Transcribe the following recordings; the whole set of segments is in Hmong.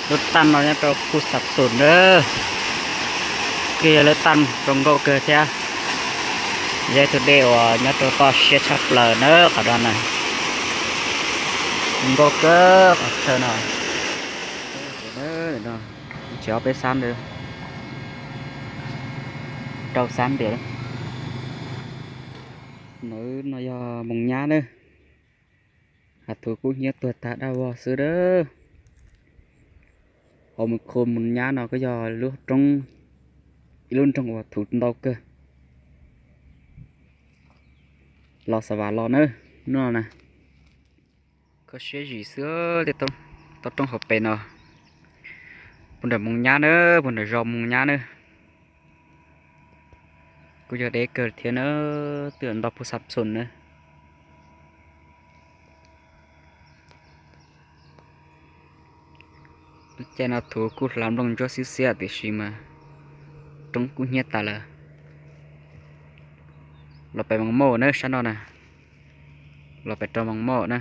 Lub taj no nyob rau Phu Xab Xum na, kuj yog lub taj zoo nkauj kawg thiab. Yog ib tug dej uas nyob rau toj siab tshaj plaws na qhov no na. Nkauj kawg qhov chaw no. Tsev ob peb xab ntawd, rau xab ntiam. Nov no yog moos nyab na. Hav thuv kub hnyiab tuag tag daj vog xwb a. Hauv Moos Khu moos nyab no kuj yog lub roob, ib lub nroog uas thuv ntau kawg. Los Xav Vas los na, hnub no na. Kho siab zim xwb, toj roob hauv pes no, puag nram moos nyab na, puag nram zos moos nyab na. Kuj yog deb kawg thiab na, twb ntau Phu Xab Xum na. Lub caij no thuv kuj hlav nplooj ntsuab xiab xiab tiam sis mas roob kub hnyiab tas lawm. Los pem Moos Mauj na, sab no na, los pem rau Moos Mauj na.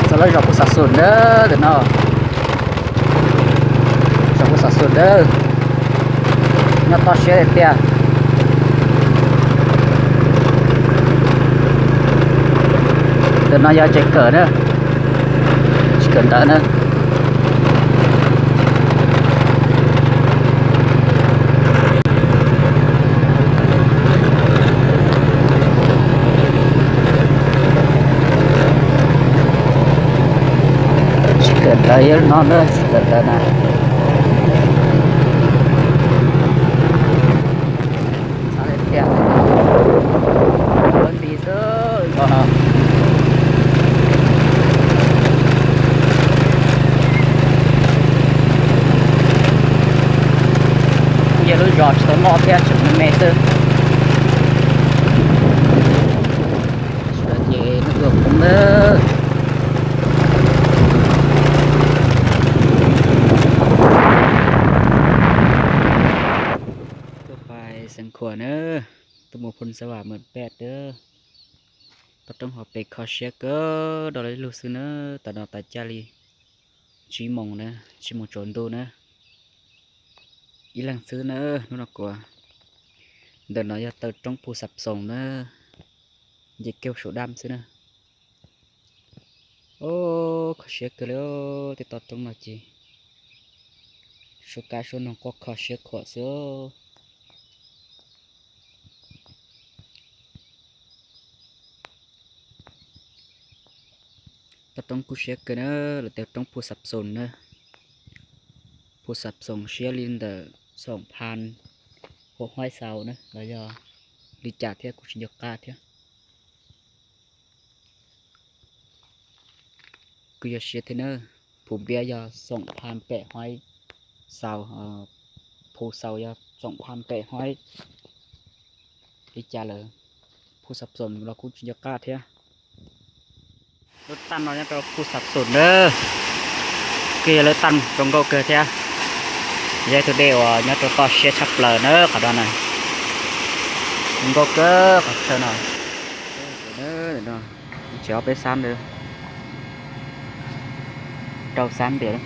Txog lawv zos Phu Xab Xum na, ntawm no, zos Phu Xab Xum na, nyob toj siab tiag tiag. Ntawm no yog tsev kawm na, tsev kawm ntawv na. Tsev kawm ntawv yog no na, tsev kawm ntawv na. Tiag, nti xwb no. Kuj yog lub zos tsis tau loj thiab, tseem me me xwb. Ces hnub tuaj poob lawm. Tuaj pais Xeev Khuam na, tuaj mus Phu Xab Vas Mem Pej na. Toj roob hauv pes kho siab kawg, do ib lub xwb na, tam no tas caij li tsib moos na, tsib moos tsaus ntuj na. Ib leeg xwb na, hnub no kuv. Ntawm no yog taw roob Phu Xab Xum na, nce keuj saum daj xwb na. Os, kho siab kawg li, tej toj roob no ces suab kab suab noog quaj kho siab khuam xwb. Toj roob kub siab kawg na, lawv tias roob Phu Xab Xum na. Phu Xab Xum siab li ntawm xoom phan huam huaib xaus na los yog li cas thiab kuv tsis nco qab thiab. Kuj yog siab thiab na, Phu Npiab yog xoom phan pem huaib xaus, Phu Xaus yog xoom phan pem huaib li cas lawm, Phu Xab Xum los kuj tsis nco qab thiab. Lub taj no nyob rau Phu Xab Xum na, kuj yog lub taj zoo nkauj kawg thiab. Yog ib tug dej uas nyob rau toj siab tshaj plaws na qhov no na. Nkauj kawg qhov chaw no. Tsev ob peb xab ntawd, rau xab ntiam.